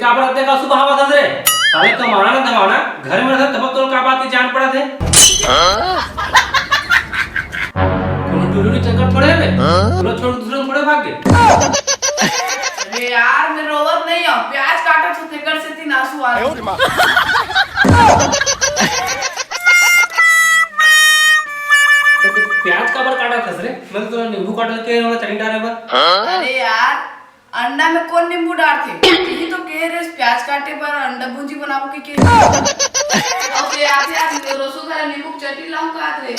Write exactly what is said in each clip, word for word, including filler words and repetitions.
काबर अतेक आंसू बहावत हस रे? साले कमाना ना धमाना, घर में रहत तब तोर का बात के जान पड़त हे? कोनो टुरी उरी चक्कर थोड़े हे बे? तोला छोड़ दूसरा थोड़े भाग गे? अरे यार, मैं रोवत नहीं हूँ, प्याज काटत हूँ, तेकर से तीन आंसू आ रहे। तो तू प्याज काबर काटत हस रे? मैं तो तोला नींबू काटे के वाला चटनी डारे बर। अरे यार, अंडा में कौन नींबू डारथे? यही तो कहे रे, प्याज काटे बर अंडा भुंजी बनाबो के के। अब ये आते आज रसोई घर नींबू के चटनी लाऊं कहत रे।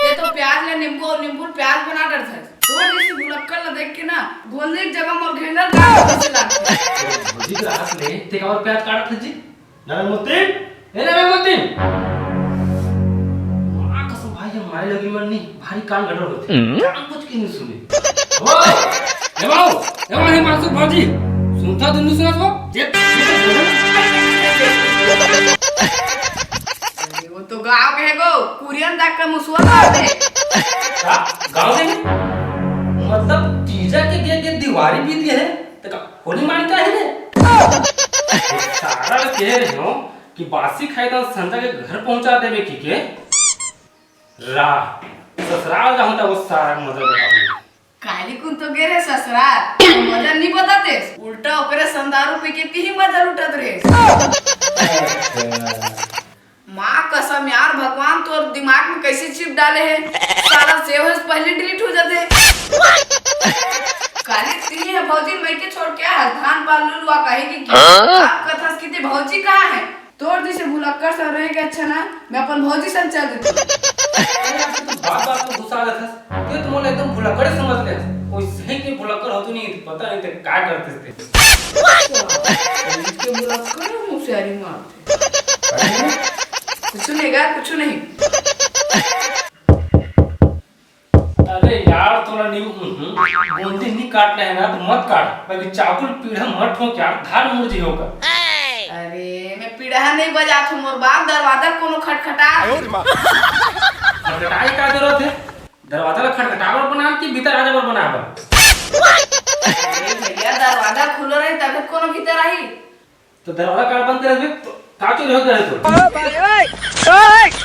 ये तो प्याज ले नींबू और नींबू प्याज बना डरथे। तोर जैसे भुलक्कड़ ला देख के ना, गोलने की जगह मोर घेंगल काट जैसे लागथे। भौजी के रास ले, ते काबर प्याज काटत हस जी? नारायण मूर्ति, ए नारायण मूर्ति। माँ कसम भाई, ये मारे लगी मन नहीं, भारी कान गड़बड़ होथे। हम्म। जानबूझ के नहीं सुने। ओ, ए बाबू, ए बाबू, हे मानसुख भौजी, सुनता तो नहीं सुना तो? जे, जे, जे, अरे, वो तो गाँव के हे गो, कुरियन तक का मुसुआ मार दे। का? गाँव के? मतलब तीजा के गे, गे दिवारी बीत गे हे, त का होली मान के आही रे? सारा के रहे हो कि बासी खाए तो संजा के घर पहुंचा देवे की के? रा, ससुराल जाहूं त वो सारा मजा बताऊं। काली कुन तो गे रे ससुराल, मजा नहीं बताते, उल्टा ओकरे संग दारू पी के तीही मजा लुटत रहे। अच्छा। माँ कसम यार, भगवान तोर दिमाग में कैसे चिप डाले हे? साला save होए से पहले delete हो जाथे। काली तीही हे भौजी, मैं के छोड़ के हर धान पाल लुलुआ कहे कि, कि हाँ? आप कथस कि ते भौजी कहाँ हे? तोर जैसे भुलक्कड़ सब रहे के अच्छा ना, मैं अपन भौजी संग चल देती। अरे यार, तू बात बात में गुस्सा आ जाथस। ये तो मोला एकदम भुलक्कड़े समझ ले। कोई सही के भुलक्कड़ होतो नहीं, पता नहीं ते का करते थे। इसके भुलक्कड़ होशियारी मारते। कुछ नहीं गा, कुछ नहीं। अरे यार, तोला नींबू, हम्म, गोंदी नहीं काटना है ना तो मत काट, बाकी चाकू ले पीढ़ा मत ठोक यार, धार मुड़ जी होगा। अरे, मैं पीढ़ा नहीं बजात हूँ, मोर बाप दरवाजा कोनो खटखटा। खटखटाए का जरूरत है? दरवाजा ला खटखटावर बना कि भीतर आ जावर बना बर? अरे भैया, दरवाजा खुलो रही तभी कोनो भीतर आई। तो दरवाजा काबर बंद करे बे? तो का चोरी हो गया है तो?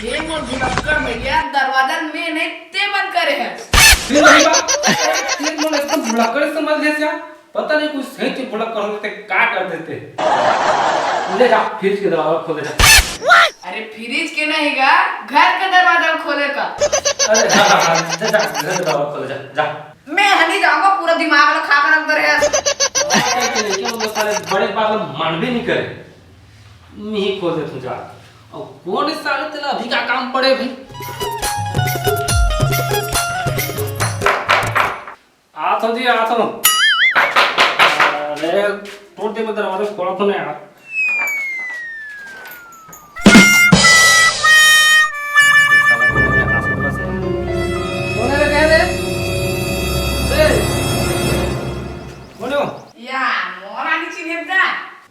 हे मोर भुलक्कड़ भैया, दरवाजा मैं नहीं ते बंद करे है। फिर वही बात, फिर मोला एकदम भुलक्कड़ समझ ले क्या? पता नहीं कुछ सही चीज भुलक्कड़ होते का कर देते। ले जा, फ्रिज के दरवाजा खोल दे जा। अरे फ्रिज के नहीं गा, घर के दरवाजा खोले का। अरे हाँ, हाँ, हाँ, जा, जा, घर के दरवाजा खोल दे जा, जा। मैं हनी जाऊंगा, पूरा दिमाग ला खा कर रख दे रहे हैं। आजकल के लड़के लोग साले बड़े बात मान भी नहीं करे। मैं ही खोल देता हूँ जा। और कौन इस साले तेला अभी का काम पड़े भाई? आ तो जी, आ तो। अरे, तोड़ दे, मैं दरवाजा खोला तो नहीं यार। कोन हे रे, कोन हे रे? ए, कोन हो? या, मोर आनी चिन्हत का?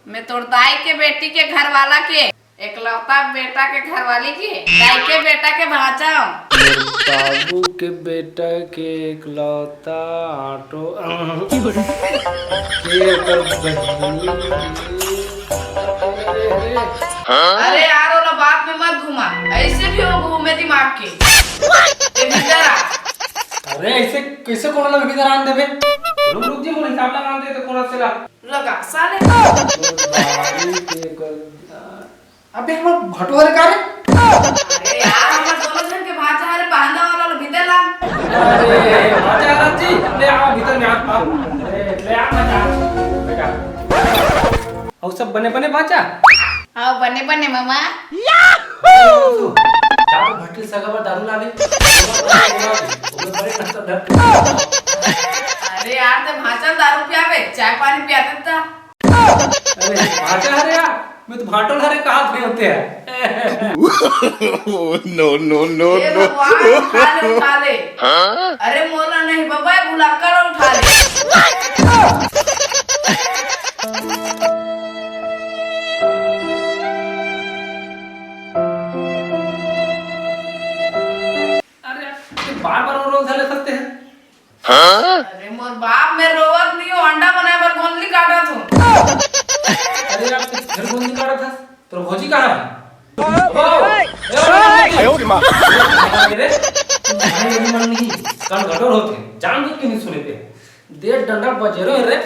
मैं तोर दाई के बेटी के घर वाला के, एकलौता बेटा के घरवाली के, दाई के बेटा के भांचा हूँ। मोर बाबू के बेटा के एकलौता ऑटो, के ओकर बहिनी के। अरे यार, ओला बात में मत घुमा, ऐसे भी वो घूमे दिमाग के। ये भीतर आ। अरे ऐसे कैसे कोनो ला भीतर आन देबे? रुक, रुक जी, मोर हिसाब लगा दे तो कोनो से ला। लगा साले। अबे हमर भटोरे का रे? अरे यार, हमर दोनों जन के भांचा हरे, बांधा वाला लो भीतर ला। अरे भांचा हरा जी, ले आओ भीतर में, आओ, आओ। अरे ले आ भांचा, बेटा। और सब बने बने भांचा? आओ बने बने मामा। जा तो भट्टी सगा बर दारू ला ले। ओमे बड़े नशा धर। अरे यार, ते भांचा दारू पियावे, चाय पानी पिया देता। अरे, भांचा हरे यार, मैं तो भांटोल हरे कहा थे होते हैं। Oh, no, no, no, हे no। भगवान, उठा ले, उठा ले। हाँ? अरे, मोला नहीं बाबा, भुलक्कड़ उठा ले। अरे, ये बार बार वो रोल धरे सकते हैं। हाँ? अरे मोर बाप, मैं रोवत नहीं हूँ, अंडा बनाए बर गोंदली काटत हूँ। अरे यार, फिर कौन निकाला था? तोर भौजी कहाँ है? ओ, ए, ओ, ए, रे, भाई, अभी मन नहीं, कान गटर होते, जान दो क्यों नहीं सुने पे। दे डंडा बजेरो रे।